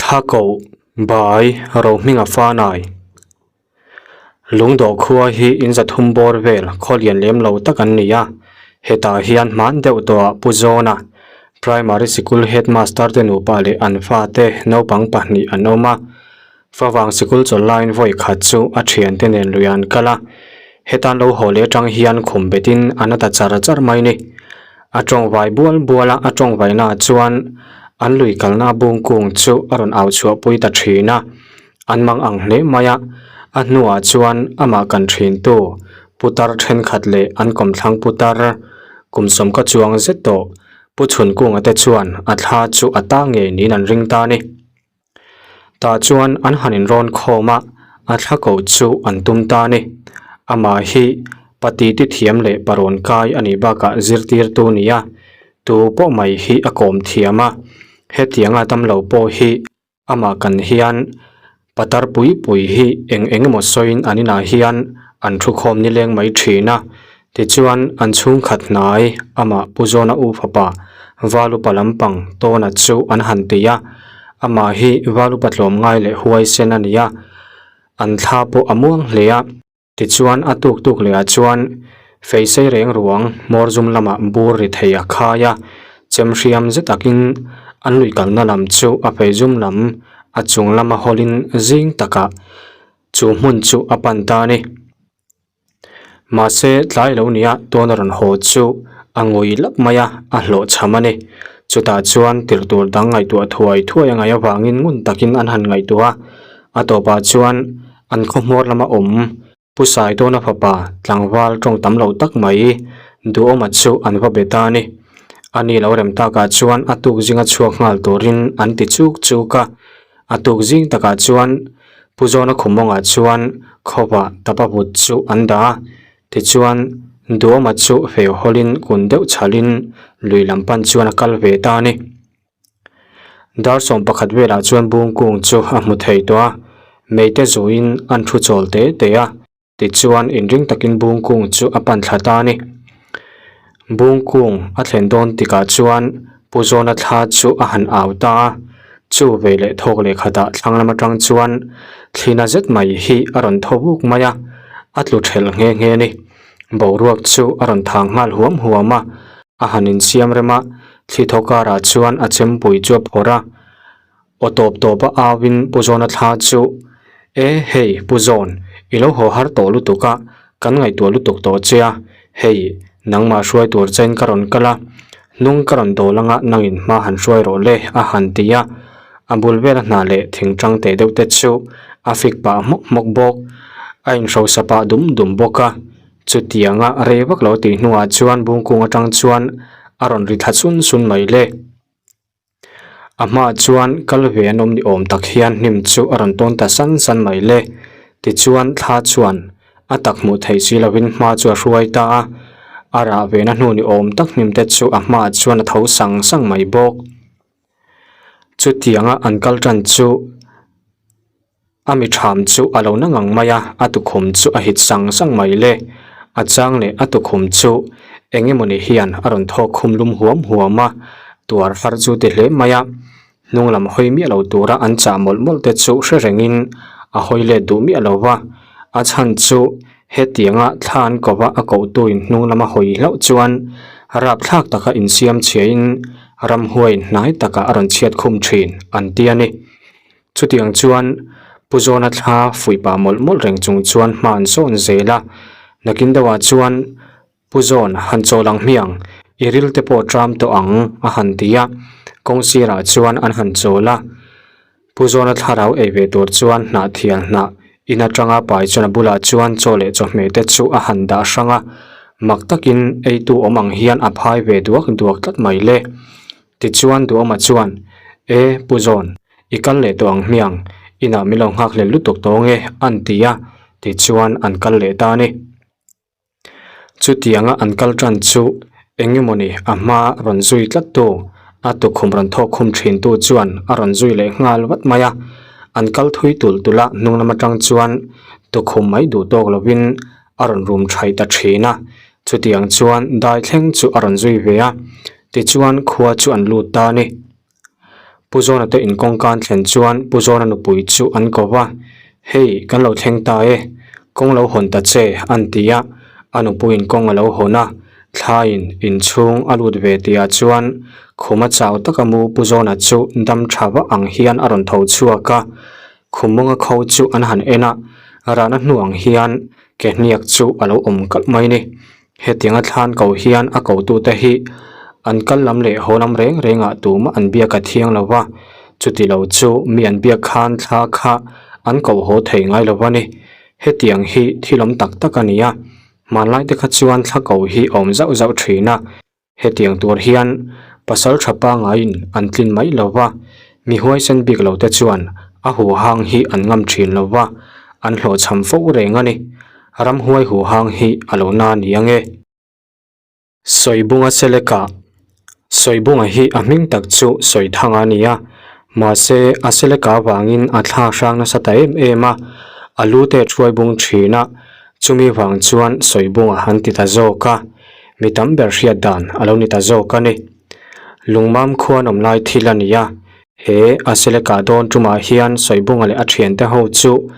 Thla koh bai Rohminga Fanai Lungdawh khua hi in zathum bawr vel khaw lian lem lo tak an ni a, hetah hian hman deuh tawhah Pu Zawna, Primary Sikul Headmaster te nupa leh an fate naupang pahnih an awm a. Favang sikul chawlh laiin vawi khat chu a thiante nen lui an kal a, hetan lo haw leh atang hian khum betin an a ta char char mai ni. A tawngvai bual bual a, a tawngvaina ah chuan an lui kalna bung kung chu a rawn au chhuah pui ta thin a, an mang ang hle mai a, a hnuah chuan amah kan thin tu putar thenkhat leh an kawmthlang putar kum sawm ka chuang zet tawh Pu Chhunkunga te chuan a thla chu a ta ngei niin an ring ta a ni. Tah chuan an han inrawn khawm a, a thla ko chu an tum ta a ni. Amah hi pati ti thiam leh parawn kai a nih bakah zirtirtu ni a, tu pawh mai hi a kawm thiam a. Hetianga damlo pawh hi amah kan hian patar pui pui hi eng eng emaw sawiin an inah hian an thu khawm nileng mai thin a. Tichuan an chhungkhat hnai amah Pu Zawna u fapa Valupa lampang tawna chu an han ti a, amah hi Valupa tlawmngai leh huaisen a ni a, an thla pawh a muang hle a. Tichuan a tuk tuk leh ah chuan feisei reng ruang hmawr zum lamah bur ri thei a khai a, chem hriam zet takin an lui kalna lam chu a fei zum lam a chung lama hawlin zing takah chu hmun chu a pan ta a ni. Mahse tlai lo nia tawn a rawn haw chu a ngui lap mai a, a hlawh chham a ni. Chutah chuan tirh tur dang ngaihtuah thuai thuai a ngaih avangin ngun takin an han ngaihtuah a, a tawpah chuan an khaw hmawr lama awm Pu Saitawna fapa tlangval tawng tam lo tak mai Duhawma chu an va be ta a ni. A ni lo rem takah chuan a tuk zinga chhuak nghal turin an ti chuk chuk a, a tuk zing takah chuan Pu Zawna khumawngah chuan khawpa tapa vut chu an dah a, tichuan Duhawma chu feu hawlin kun deuh chhalin lui lam pan chuan a kal ve ta a ni. Dar 11 velah chuan bung kung chu a hmu thei tawh a, meite zuiin an thu chawl te te a. Tichuan inring takin bung kung chu a pan thla ta a ni. Bung kung a thlen dawn tikah chuan Pu Zawna thla chu a han au ta a, chu ve leh thawk leh khatah thlang lam atang chuan thlina zet mai hi a rawn thaw vuk mai a, a tlu thelh nghe nghe a ni. Boruak chu a rawn thang nghal huam huam a, a han insiam rem a, thli thaw karah chuan a chempui chu a phawrh a. Aw tawp tawp a au in Pu Zawna thla chu, E hei Pu Zawn, i lo haw har tawh lutuk a, kan ngaihtuah lutuk tawh che a, hei nangmah hruai tur chain ka rawn kal a, hnung ka rawn dawl anga nangin hma han hruai rawh le a han ti a, a bul vela hna leh thing tang teh deuh te chu a fik pah hmawk hmawk bawk, a inhrosa pah dum dum bawk a, chutianga rei vak lo tih hnuah chuan bungkung atang chuan a rawn ri thla sun sun mai le. A hmaah chuan kal ve an awm ni awm tak hian hnim chu a rawn tawn ta san san mai le. Tichuan thla chuan a tak hmuh theih si lovin hma chu a hruai ta a, a rah ve na hnu ni awm tak hnim te chu a hmaah chuan a tho sang sang mai bawk. Chutianga an kal tan chu A mi ṭham chu a lo na ngang mai a, a tukhum chu a hit sang sang mai le. A chang leh a tukhum chu eng emawni hian a rawn thawk khum lum huam huam a, tuar har chu ti hle mai a. Hnung lam hawi miah lo tura an chah mawlh mawlh te chu hre rengin a hawi let duh miah lo va, a chhan chu hetianga thla an ko va a kohtuin hnung lama hawi hlauh chuan rapthlak taka insiam chhiain ramhuai hnai takah a rawn chhiat khum thin an ti a ni. Chutiang chuan Pu Zawna thla fuih pah mawlh mawlh reng chung chuan hma an sawn zel a, nakin deuhah chuan Pu Zawn han chawl ang hmiang, i ril te pawh ṭam tawh ang a han ti a, kawng sirah chuan an han chawl a. Pu Zawna thlarau ei ve tur chuan hnah thial hnah in aṭanga pai chuan a bulah chuan chaw leh chawhmeh te chu a han dah hrang a, mak takin eitu awm ang hian a phai ve duak duak tlat mai le. Tichuan Duhawma chuan, E, Pu Zawn, i kal leh tawh ang hmiang, inah min lo nghak hlel lutuk tawh ange, an ti a, tichuan an kal leh ta a ni. Chutianga an kal tan chu eng emawni a hma rawn zui tlat tu, a tukhum rawn thawk khum thin tu chuan a rawn zui leh nghal vat mai a. An kal thui tulh tulh a, hnung lam atang chuan tukhum mai duh tawk lovin a rawn rum thaih ta thin a. Chutiang chuan dai thleng chu a rawn zui ve a, tichuan khua chu an lut ta a ni. Pu Zawna te inkawngka an thlen chuan Pu Zawna nupui chu an ko va, Hei, kan lo thleng ta e, kawng lo hawn ta che, an ti a. A nupuiin kawng a lo hawn a, thlaiin inchhung a lut ve tihah chuan khuma chau taka mu Pu Zawna chu dam tha vah ang hian a rawn tho chhuak a. Khum mawnga kho chu an han en a, rahna hnu ang hian ke hniak chu a lo awm kalh mai ni. Hetianga thlan ko hian a kotute hi an kal lam leh haw lam reng rengah tumah an biak a thiang lo va, chuti lo chu mi an biak khan thla kha an koh haw thei ngai lo va ni. Hetiang hi thil awm tak tak a ni a, hmanlai te kha chuan thla ko hi a awm zauh zauh thin a. Hetiang tur hian pasal tha pangaiin an tlin mai lo va, mi huaisen bik lo te chuan a huhang hi an ngam thin lo va, an hlawhchham fo reng a ni. Ramhuai huhang hi a lo na ni ang e. Sawibunga Seleka Sawibunga hi a hming tak chu Sawithanga a ni a, mahse a Seleka avangin a thla hrang nasa ta em em a, a lu te a thuai bung thin a, chumi vang chuan Sawibunga an ti ta zawk a. Mi tam ber hriat dan a lo ni ta zawk a ni. Lungmam khuan awm lai thil a ni a, he a Seleka dawn tumah hian Sawibunga leh a thiante ho chu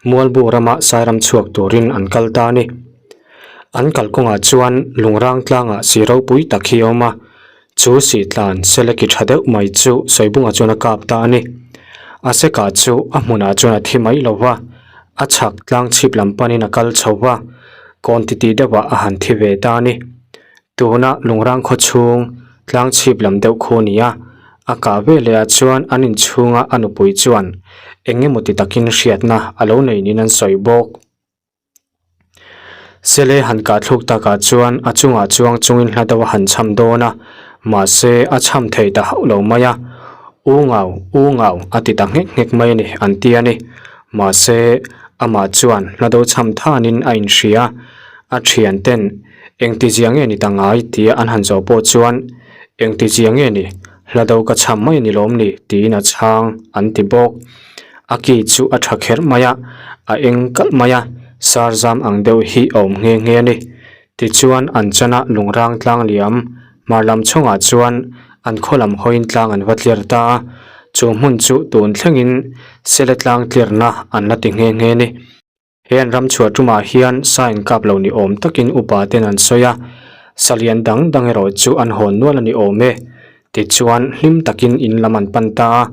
Mualbu rama Sairam chhuak turin an kal ta a ni. An kalkawngah chuan Lungrang tlangah si ropui tak hi a awm a, chu si tlan Seleki tha deuh mai chu Sawibunga chuan a kap ta a ni. A Seka chu a hmunah chuan a thi mai lo va, a chhak tlang chhip lam panin a kal chho va, kawn titi deuhah a han thi ve ta a ni. Tuna Lungrang khaw chhung tlang chhip lam deuh khu a ni a, a kah ve leh ah chuan an inchhunga a nupui chuan eng emaw ti takin hriatna a lo nei niin an sawi bawk. Sele han kah thluk takah chuan a chungah chuang chungin hla deuh a han cham dawn a, mahse a cham thei ta hauh lo mai a, U ngau, u ngau a ti ta nghek nghek mai a ni an ti a ni. Mahse amah chuan hla do cham thanin a inhria, a thian ten engti zia nge ni ta ngai tia an han zawh pawh chuan engti zia nge ni hla do ka cham mai a ni lawm ni tiin a chhang an ti bawk. A ki chu a tha kher mai a, a eng kalh mai a, sar zam ang deuh hi a awm nghe nghe a ni. Tichuan an chana lungrang tlang liam hmar lam chhungah chuan an khaw lam hawiin tlang an va tlir ta a, chu hmun chu tun thlengin sele tlang tlirna an la ti nghe nghe a ni. He an ram chhuah tumah hian sa inkap lo ni awm takin upa ten an sawi a, sa lian dang dang erawh chu an hawn nual a ni awm e. Tichuan hlim takin in lam an pan ta a,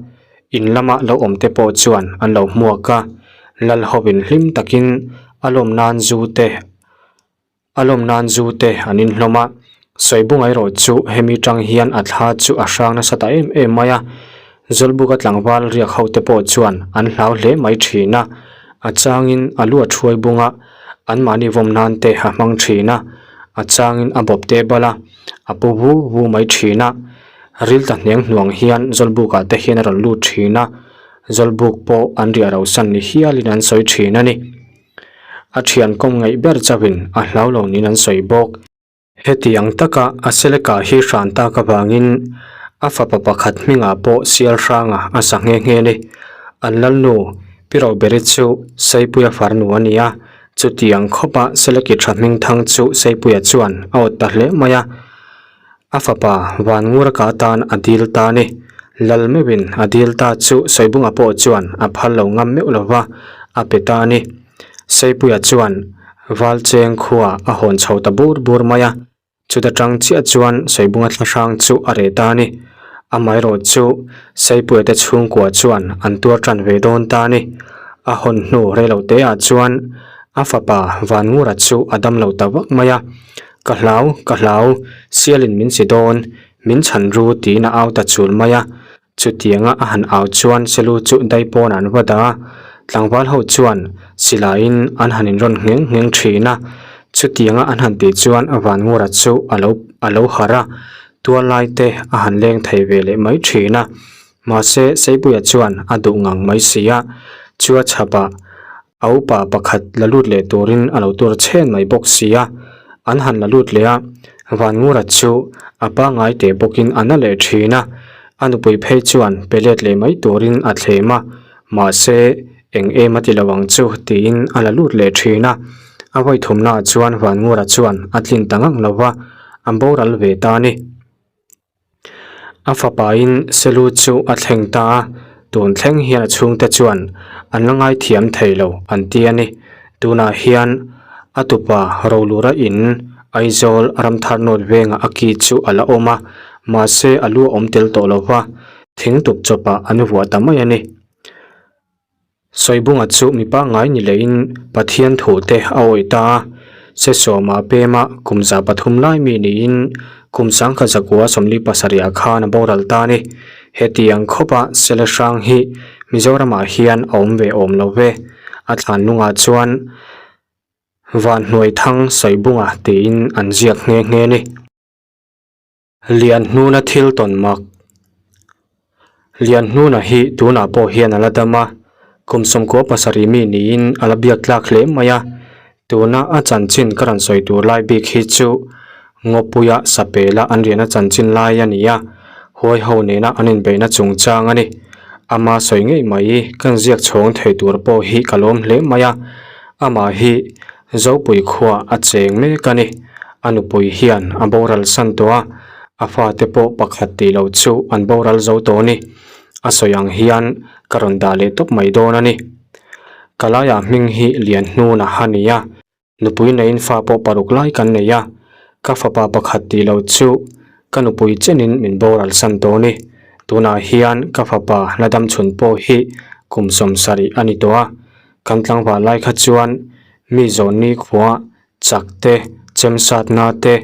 in lama lo awm te pawh chuan an lo hmuak a, lal hovin hlim takin a lawm nan zu te A lawm nan zu te an inhlawm a, Sawibunga erawh chu hemi tang hian a thla chu a hrang nasa ta em em mai a, Zawlbuka tlangval riak ho te pawh chuan an hlau hle mai thin a, a changin a lu a thuai bung a, anmahni vawm nan te a hmang thin a, a changin a bawp te bal a, a pu vu vu mai thin a, ril ta hneng hnuang hian Zawlbuka te hian a rawn lut thin a, Zawlbuk pawh an riah rosan ni hialin an sawi thin a ni. A thian kawng ngaih ber chauhin a hlau lo niin an sawi bawk. Heti ang taka a Seleka hi hran tak avangin a fapa pakhat hmingah pawh sial hranga a sa nghe nghe a ni. An lalnu Pi Roberi chu Seipuia farnu a ni a, chutiang khawpa Seleki tha hming thang chu Seipuia chuan a awt ta hle mai a. A fapa Vannguraka atan a dil ta a ni. Lal meuhin a dil ta chu Sawibunga pawh chuan a phal lo ngam meuh lo va, a pe ta a ni. Seipuia chuan Valcheng khua a hawn chho ta bur bur mai a, chuta tang chiah chuan Sawibunga thlahrang chu a reh ta a ni. Amaherawh chu Seipuia te chhungkua chuan an tuar tan ve dawn ta a ni. A hawn hnu reiloteah chuan a fapa Vanngura chu a dam lo ta vak mai a. Ka hlau, ka hlau, sialin min si dawn, min chhan ru tiin a au ta chul mai a. Chutianga a han au chuan Selu chu dai pawnah an va dah a, tlangval ho chuan silaiin an han inrawn ngheng ngheng thin a. Chutianga an han tih chuan Vanngura chu a lo a lo harh a, tual lai te a han leng thei ve leh mai thin a. Mahse Seipuia chuan a duh ngang mai si a, chu a chhapah A upa pakhat la lut leh turin a lo tur chhen mai bawk si a, an han la lut leh a, Vanngura chu a pangngai teh bawkin a na leh thin a, a nupui phei chuan pe let leh mai turin a thlem a, mahse eng em a ti lo ang chu tiin a la lut leh thin a, a vawi thumnaah chuan Vanngura chuan a tlin ta ngang lo va, a boral ve ta a ni. A fapain Selu chu a thleng ta a, tun thleng hian a chhungte chuan an la ngaithiam thei lo an ti a ni. Tunah hian a tupa Rolura in Aizawl Ramthar North vengah a ki chu a la awm a, mahse a lu a awm tel tawh lo va, thingtup chawpah an vuah ta mai a ni. Sawibunga chu mi pangngai ni lehin Pathian thu te a awih ta a, Sesawma pema kum 300 lai mi niin kum 1937 ah khan a boral ta a ni. Hetiang khawpa Sele hrang hi Mizoramah hian a awm ve awm lo ve. A thlan lungah chuan Vanhnuaithang Sawibunga tiin an ziak nghe nghe a ni. Lianhnuna thil tawn mak. Lianhnuna hi tunah pawh hian a la dam a, kum 97 mi niin a la biak tlak hle mai a. Tuna a chanchin ka rawn sawi tur lai bik hi chu Ngawpuia Sapela an riahna chanchin lai a ni a, huai ho nena an inbeihna chungchang a ni. Ama sawi ngei mai kan ziak chhawng thei tur pawh hi ka lawm hle mai a, amah hi Zopui khua a cheng mek a ni. A nupui hian a boral san tawh a, a fate pawh pakhat tih loh chu an boral zo tawh a ni. A sawi ang hian ka rawn dah leh tawp mai dawn a ni. Ka laiah hming hi Lianhnuna a ni a, nupui neiin fa pawh paruk lai kan nei a, ka fapa pakhat tih loh chu ka nupui chenin min boral san tawh a ni. Tunah hian ka fapa la dam chhun pawh hi kum 70 a ni tawh a, Kan tlangval lai kha chuan mi zawnni khua chak te, chemsatna te,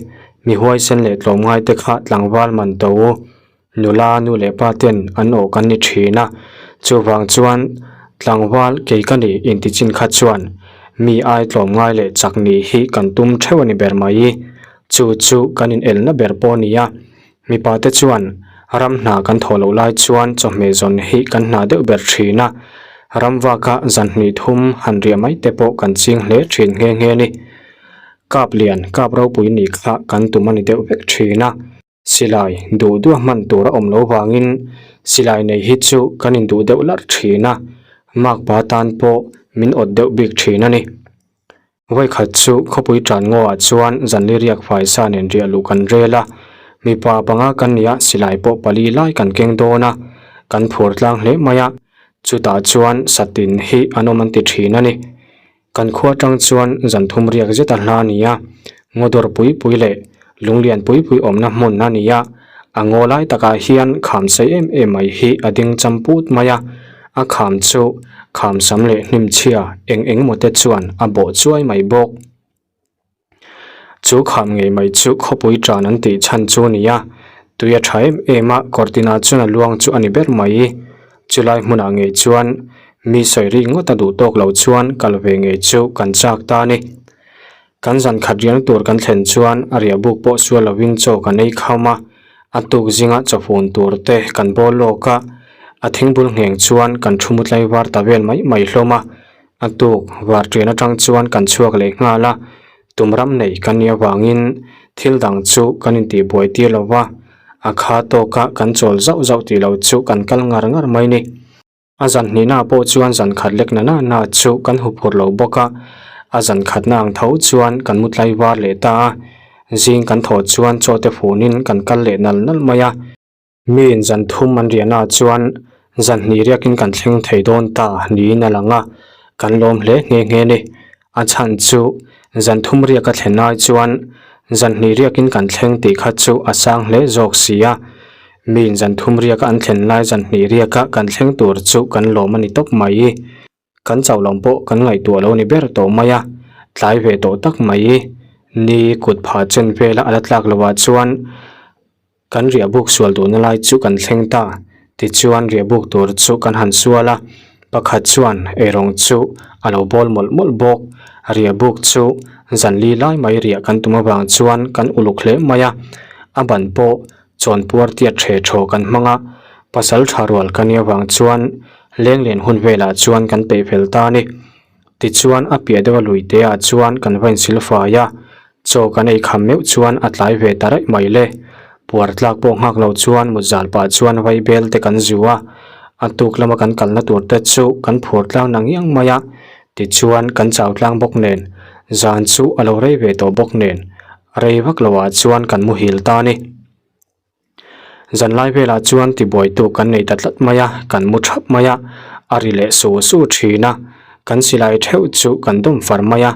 mi huaisen leh tlawmngai te kha tlangval man to u. Nula nu leh pa ten an awh kan ni thin a, chuvang chuan tlangval kei ka ni intichin kha chuan mi ai tlawmngai leh chak nih hi kan tum theuh a ni ber mai. Chu chu kan inelna ber pawh a ni a. Mipa te chuan ram hna kan thawh loh lai chuan chawhmeh zawn hi kan hna deuh ber thin a, ram vaka zan hnih thum han riah mai te pawh kan ching hle thin nghe nghe a ni. Kap lian, kap ropui nih kha kan tum a ni deuh vek thin a, silai duh duh hman tur a awm lo vangin silai nei hi chu kan induh deuh larh thin a, makpa tan pawh min awt deuh bik thin a ni. Vawikhat chu khawpui tan ngawah chuan zanli riak faisa nen riah luh kan rel a, mipa panga kan nia silai pawh pali lai kan keng dawn a, kan phur tlang hle mai a, chutah chuan satin hi an awm an ti thin a ni. Kan khua tang chuan zan thum riak zet a hla a ni a, ngaw dawr pui pui leh lunglian pui pui awmna hmun a ni a, a ngaw lai takah hian kham sei em em mai hi a ding cham put mai a, a kham chu kham sam leh hnim chhia eng eng emaw te chuan a bawh chuai mai bawk. Chu kham ngei mai chu khawpui tan an tih chhan chu a ni a, tui a tha em em a, kawr tinah chuan a luang chu a ni ber mai. Chulai hmunah ngei chuan mi sawi rik ngawt a duh tawk lo chuan kal ve ngei chu kan chak ta a ni. Kan zan khat riang tur kan thlen chuan a riah buk pawh sual lovin chaw kan ei kham a, a tuk zinga chawfun tur te kan bawl lawk a, a thingbul ngheng chuan kan thu mu tlai var ta vel mai mai hlawm a, a tuk var ṭian aṭang chuan kan chhuak leh nghal a, tum ram nei kan nih avangin thil dang chu kan intihbuai tir lo va, a kha tawka kan chawl zauh zauh tih loh chu kan kal ngar ngar mai ni. A zan hnihna pawh chuan zan khat lek na na na chu kan hu phur lo bawk a, a zan khatna ang tho chuan kan mu tlai var leh ta a, zing kan thawh chuan chaw te funin kan kal leh nal nal mai a. Miin zan thum an riahna chuan zan hnih riakin kan thleng thei dawn ta niin a lang a, kan lawm hle nghe nghe ni. A chhan chu zan thum riaka thlen lai chuan zan hnih riakin kan thleng tih kha chu a sang hle zawk si a. Miin zan thum riaka an thlen lai zan hnih riaka kan thleng tur chu kan lawm a ni tawp mai. Kan chauh lam pawh kan ngaihtuah lo ni ber tawh mai a, tlai ve tawh tak mai. Ni kut phah chen vela a la tlak loh ah chuan Kan riahbuk sual duhna lai chu kan thleng ta, tichuan riahbuk tur chu kan han sual a, pakhat chuan eirawng chu a lo bawl mawlh mawlh bawk. Riahbuk chu zan li lai mai riah kan tum avang chuan kan uluk hle mai a, a ban pawh chawnpuar tiat ṭhe ṭhaw kan hmang a, pasal ṭha rual ka nih avang chuan lenglen hun velah chuan kan peih fel ta a ni. Tichuan a piah deuha lui te ah chuan kan va insil fai a, chaw kan ei kham meuh chuan a tlai ve ta raih mai le. Puar tlak pawh nghak lo chuan mut zal pah chuan vaibel te kan zu a, a tuk lama kan kalna tur te chu kan phur tlang na ngiang mai a, tichuan kan chau tlang bawk nen zan chu a lo rei ve tawh bawk nen rei vak lo ah chuan kan muhil ta a ni. Zanlai velah chuan tibuaitu kan nei ta tlat mai a, kan mu thap mai a, a ri leh su su thin a, kan silai theuh chu kan dawm far mai a,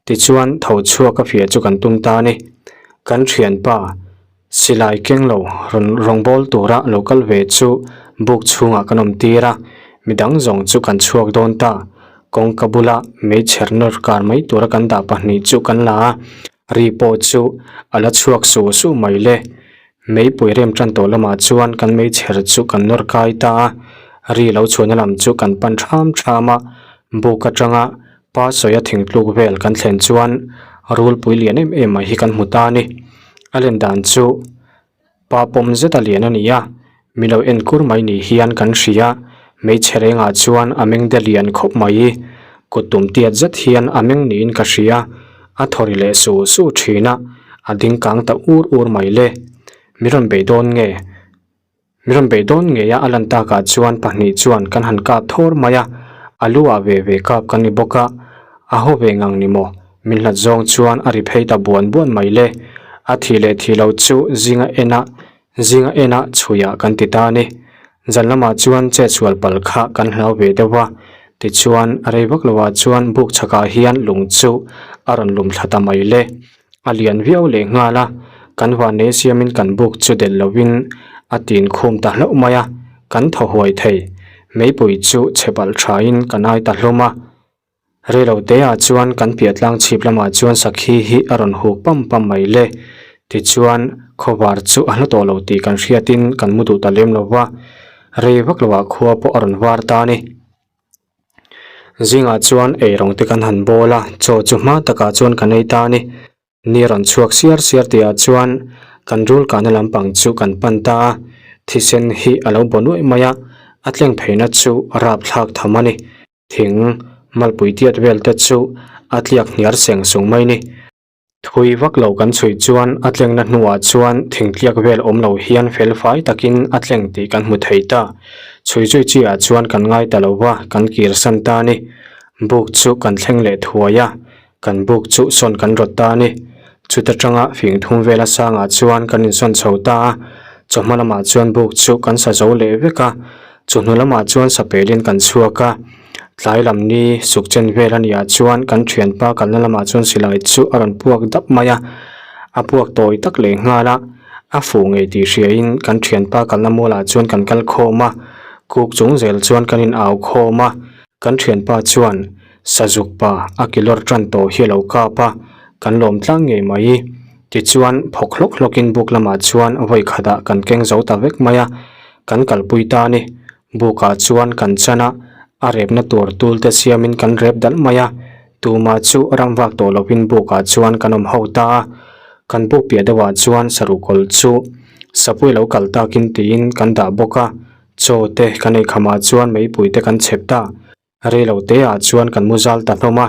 tichuan tho chhuak a fiah chu kan tum ta a ni. Kan thianpa silai keng lo rawn rawngbâwl tura lo kal ve chu buk chhungah kan awm tir a, midang zawng chu kan chhuak dawn ta. Kawngka bula meichher nawr kar mai tura kan dah pahnih chu kan la a, Ri pawh chu a la chhuak su su mai le. Meipui rem tan tawh lamah chuan kan meichher chu kan nawr kai ta a, ri lo chhuahna lam chu kan pan ṭham ṭham a. Buk aṭanga pa sawia thingtluk vel kan thlen chuan rulpui lian em em mai hi kan hmu ta a ni. A len dan chu. Pa pawm zet a lian a ni a, mi lo en kur mai ni hian kan hria, hmeichhe rengah chuan a meng de lian khawp mai, kut tum tiat zet hian a meng niin ka hria, a thaw ri leh su su thin a, a ding kang ta ur ur mai le. Mi rawn bei dawn nge? Mi rawn bei dawn ngei a a lan takah chuan pahnih chuan kan han kap thawr mai a, a lu ah ve ve kap kan ni bawk a, a haw ve ngang ni maw? Min hlat zawng chuan a ri phei ta buan buan mai le. A thih leh thih loh chu zinga ena zinga ena chhuiah kan ti ta a ni. Zan lamah chuan chetsual pal kha kan hlau ve deuh va. Tichuan a rei vak loah chuan buk chhakah hian lung chu a rawn lum thla ta mai le. A lian viau leh nghal a, kan vanlei siamin kan buk chu delh lovin a tin khum ta hlauh mai a, kan thaw huai thei. Meipui chu chhe palh thain kan ai ta hlawm a. Reilo teah chuan kan piah tlang chhip lamah chuan sakhi hi a rawn huk pam pam mai le. Tichuan, khawvar chu a hla tawh lo tih kan hriatin kan mu duh ta lem lo va, rei vak loah khua pawh a rawn var ta a ni. Zingah chuan eirawng te kan han bawl a, chaw chu hma takah chuan kan ei ta a ni. Ni rawn chhuak siar siar tihah chuan kan rul kahna lampang chu kan pan ta a, thisen hi a lo baw nuaih mai a, a tleng pheina chu rapthlak tham a ni. Thing malpui tiat vel te chu a tliak hniar seng sung mai ni. Thui vak lo kan chhui chuan a tlengna hnuah chuan thing tliak vel awm lo hian fel fai takin a tleng tih kan hmu thei ta. Chhui zui chi ah chuan kan ngai ta lo va, kan kir san ta ni. Buk chu kan thleng leh thuai a, Kan buk chu sawn kan rawt ta a ni. Chuta tanga fing thum vela sangah chuan kan insawn chho ta a, chawhma lamah chuan buk chu kan sa zo leh vek a, chawhnu lamah chuan sapelin kan chhuak a. Tlai lam ni suk chen vel a nih ah chuan kan thianpa kalna lamah chuan silai chu a rawn puak dap mai a, a puak tawi tak leh nghal a, a fuh ngei tih hriain kan thianpa kalna mualah chuan kan kal khawm a, kuk chung zel chuan kan in au khawm a, kan thianpa chuan Sazuk pa a kilawr tan tawh hi a lo kap a, kan lawm tlang ngei mai. Tichuan phawk hlawk hlawkin buk lamah chuan vawi khatah kan keng zo ta vek mai a, kan kalpui ta a ni. Bukah chuan kan chan a, a repna tur tul te siamin kan rep dalh mai a, tumah chu ram vak tawh lovin bukah chuan kan awm ho ta a. Kan buk piah deuhah chuan saruhkawl chu sapui lo kal takin tiin kan dah bawk a, chaw te kan eikhamah chuan meipui te kan chhep ta. Reilo te ah chuan kan mu zal ta hlawm a,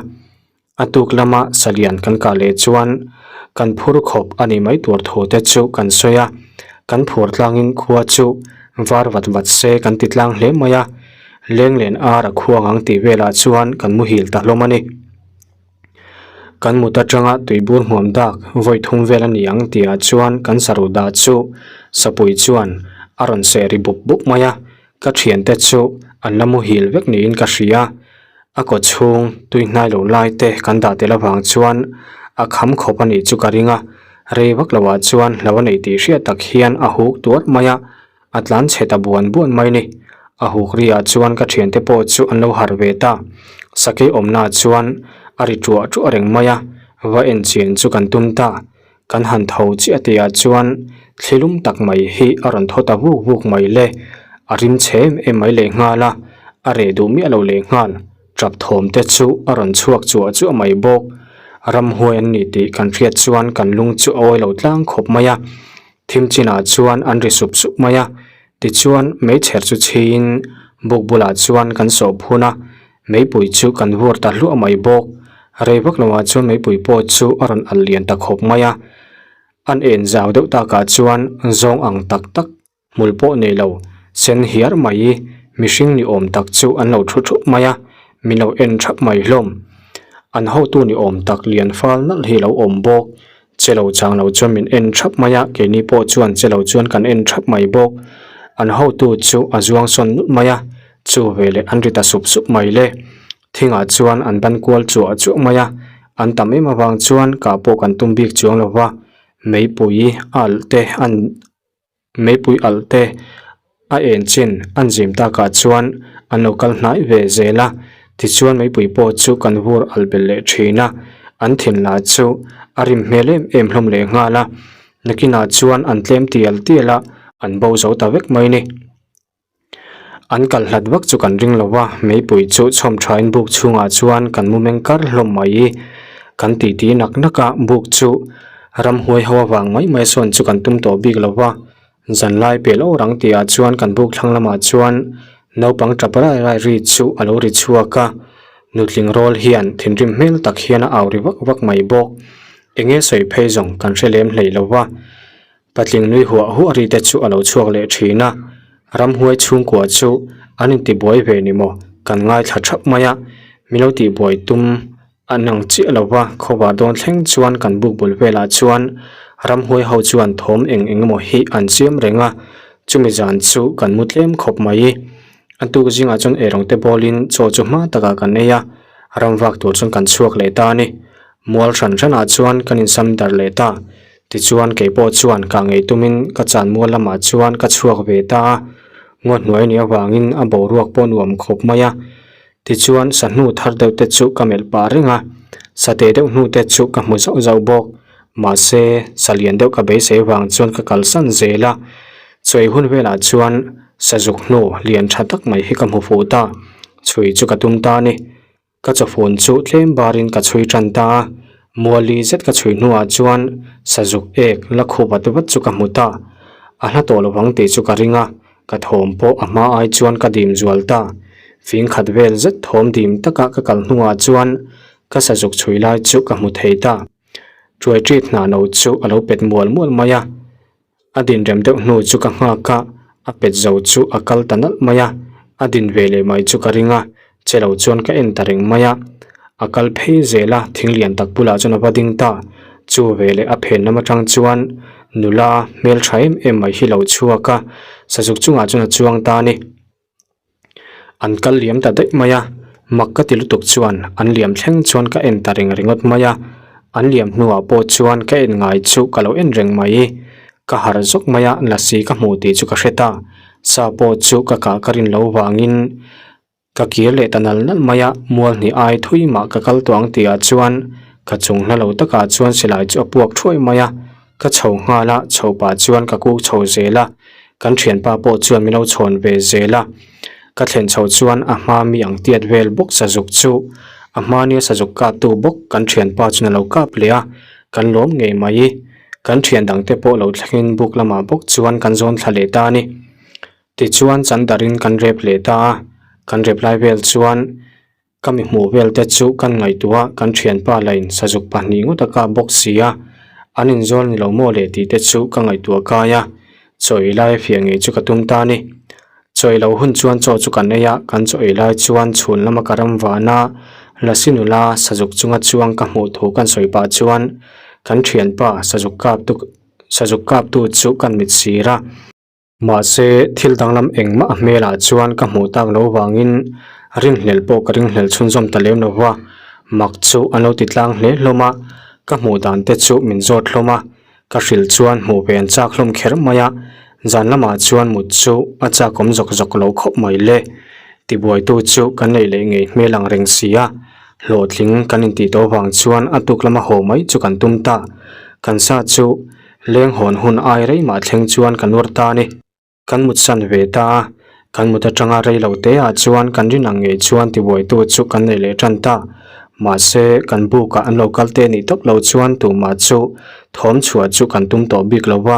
a tuk lama salian kan kah leh chuan kan phur khawp a nih mai tur thu te chu kan sawi a, kan phur tlangin khua chu var vat vat se kan ti tlang hle mai a, lenglen ar a khuang ang tih velah chuan kan muhil ta hlawm a ni. Kan mut atanga tuibur hmuam dak vawi thum vel a ni ang tihah chuan kan saruh dah chu sapui chuan a rawn seh ri bup bup mai a, Ka thiante chu an la muhil vek niin ka hria. A kaw chhung tui hnai lo lai te kan dah tel avang chuan a kham khawp a nih chu ka ring a, rei vak loah chuan hlo a neih tih hriat tak hian a huk tuar mai a, a tlan chhe ta buan buan mai ni. A huk riah chuan ka thiante pawh chu an lo harh ve ta. Sakei awmnaah chuan a ri ṭuah ṭuah reng mai a, va en chian chu kan tum ta. Kan han tho chiah tihah chuan thlilum tak mai hi a rawn thaw ta vuk vuk mai le, a rim chhe em em mai lehnghal a, a reh duh miah lo lehnghal, tap thawm te chu a rawn chhuak chuah chuah mai bawk. Ramhuai an ni tih kan hriat chuan kan lung chu a awi lo tlang khawp mai a, thim chinah chuan an ri sup sup mai a, tichuan meichher chu chhiin buk bulah chuan kan sawh phun a, Meipui chu kan vur ta hluah mai bawk. Rei vak loah chuan meipui pawh chu a rawn alh lian ta khawp mai a. An en zau deuh takah chuan zawng ang tak tak hmul pawh nei lo sen hiar mai mihring ni awm tak chu an lo thu thup mai a, min lo en thap mai hlawm. An hotu ni awm tak lian fal nalh hi a lo awm bawk. Che lo chang lo chuan min en thap mai a, keini pawh chuan che lo chuan kan en thap mai bawk. An hotu chu a zuang sawn nulh mai a, chu veleh an ri ta sup sup mai le. Thingah chuan an ban kual chuah chuah mai a, an tam em avang chuan kah pawh kan tum bik chuang lo va, meipui alh te an meipui alh te a en chin an zim takah chuan an lo kal hnai ve zel a, tichuan meipui pawh chu kan vur alh belh leh thin a, an thin lah chu a rim hmel em em hlawm leh nghal a, nakinah chuan an tlem tial tial a, an bo zo ta vek mai ni. An kal hlat vak chu kan ring lo va, meipui chu chhawm thain buk chhungah chuan kan mu meng kar hlawm mai. Kan titi nak nak a, buk chu ramhuai ho avang mai mai sawn chu kan tum tawh bik lo va. Zanlai pel awr ang tihah chuan kan buk thlang lamah chuan naupang tap rai rai ri chu a lo ri chhuak a, nutling rawl hian thinrim hmel tak hian a au ri vak vak mai bawk. Enge sawi phei zawng kan hre lem hlei lo va. Patling nui huah huah ri te chu a lo chhuak leh thin a, ramhuai chhungkua chu an intibuai ve ni maw kan ngaithla thap mai a, min lo tihbuai tum an ang chiah lo va, khawvar dawn thleng chuan kan buk bul velah chuan ramhuai ho chuan thawm eng eng emaw hi an siam reng a, chumi zan chu kan mu tlem khawp mai. A tuk zingah chuan eirawng te bawlin chaw chu hma takah kan ei a, ramvak tur chuan kan chhuak leh ta a ni. Mual hran hranah chuan kan insam darh leh ta. Tichuan kei pawh chuan kah ngei tumin ka chan mual lamah chuan ka chhuak ve ta a, ngaw hnuai nih avangin a boruak pawh nuam khawp mai a. Tichuan sahnu thar deuh te chu ka melh pah reng a, sateh deuh hnu te chu ka hmu zauh zauh bawk. Mahse, sa lian deuh ka beisei vang chuan ka kalsan zel a. Chawi hun velah chuan sazuk hnu lian tha tak mai hi ka hmu fuh ta, chhui chu ka tum ta a ni. Ka chawfun chu tlem barin ka chhui tan ta a, muali zet ka chhui hnuah chuan sazuk ek la khup vat vat chu ka hmu ta. A hla tawh lovang tih chu ka ring a, ka thawm pawh a hma ai chuan ka dim zual ta. Fing khat vel zet thawm dim taka ka kal hnuah chuan ka sazuk chhui lai chu ka hmu thei ta. Tuai ṭit hna no chu a lo pet mual mual mai a. A din rem deuh hnu chu ka nghak a, a pet zo chu a kal ta nalh mai a, a din ve leh mai chu ka ring a, che lo chuan ka en ta reng mai a. A kal phei zel a, thing lian tak bulah chuan a va ding ta, chu ve leh a phen lam atang chuan nula hmeltha em em mai hi lo chhuak a, sazuk chungah chuan a chuang ta a ni. An kal liam ta daih mai a, mak ka ti lutuk chuan an liam thleng chuan ka en ta reng ringawt mai a, an liam hnuah pawh chuan ka en ngai chu ka lo en reng mai. Ka harh zawk mai a, lasi ka hmuh tih chu ka hre ta, sa pawh chu ka kah ka rin lo vangin ka kir leh ta nal nal mai a, mual hnih ai thui mah ka kal tawh ang tihah chuan ka chung hla lo takah chuan silai chu a puak thuai mai a. Ka chho nghal a, chho pah chuan ka kuk chho zel a, kan thianpa pawh chuan min lo chhawn ve zel a. Ka thlen chho chuan a hma mi ang tiat vel bawk sazuk chu a hma nia sazuk kaptu bawk kan thianpa chuan a lo kap leh a, kan lawm ngei mai. Kan thian dangte pawh lo thlengin buk lamah bawk chuan kan zawn thla leh ta a ni. Tichuan chandarin kan rep leh ta a, kan rep lai vel chuan Ka mi hmuh vel te chu kan ngaihtuah a, kan thianpa lain sazuk pahnih ngawt a kap bawk si a, an inzawl ni lo maw le tih te chu ka ngaihtuah kai a, chaw ei lai a fiah ngei chu ka tum ta a ni. Chaw ei lo hun chuan chaw chu kan ei a, kan chaw ei lai chuan chhun lama ka ram van a, Lasi nula sazuk chunga chuang ka hmuh thu kan sawi pah chuan kan thianpa sazuk kaptu sazuk kaptu chu kan mit sir a. Mahse, thil danglam engmah a hmelah chuan ka hmuh tak lo vangin rinhlelh pawh ka ringhlel chhunzawm ta lem lo va, mak chu an lo ti tlang hle hlawm a, ka hmuh dan te chu min zawt hlawm a, ka hrilh chuan hmuh ve an chak hlawm kher mai a, zan lamah chuan mut chu a chakawm zawk zawk lo khawp mai le. Tibuaitu chu kan neih leh ngei hmel ang reng si a, hlawhtling kan intih tawh vang chuan a tuk lama haw mai chu kan tum ta, kan sa chu Leng hawn hun ai rei mah thleng chuan ka nuar ta a ni. Kan mut san ve ta a, kan mut atanga rei lo te ah chuan kan rin ang ngei chuan tibuaitu chu kan nei leh tan ta. Mahse, kan buk ah an lo kal te nih tawp lo chuan tumah chu thawm chhuah chu kan tum tawh bik lo va,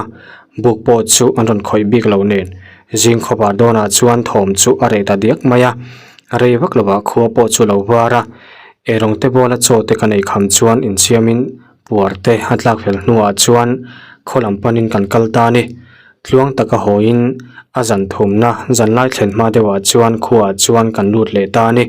buk pawh chu an rawn khawih bik lo nen. Zing khawpah dawnah chuan thawm chu a reh ta diak mai a, rei vak lovah khua pawh chu lo var a, eirawng te bawla chaw te ka nei kham chuan insiamin Puar te a tlak fel hnuah chuan khaw lam panin kan kal ta a ni. Tluang taka hawiin a zan thumna zanlai thlen hma deuhah chuan khuaah chuan kan lut leh ta a ni.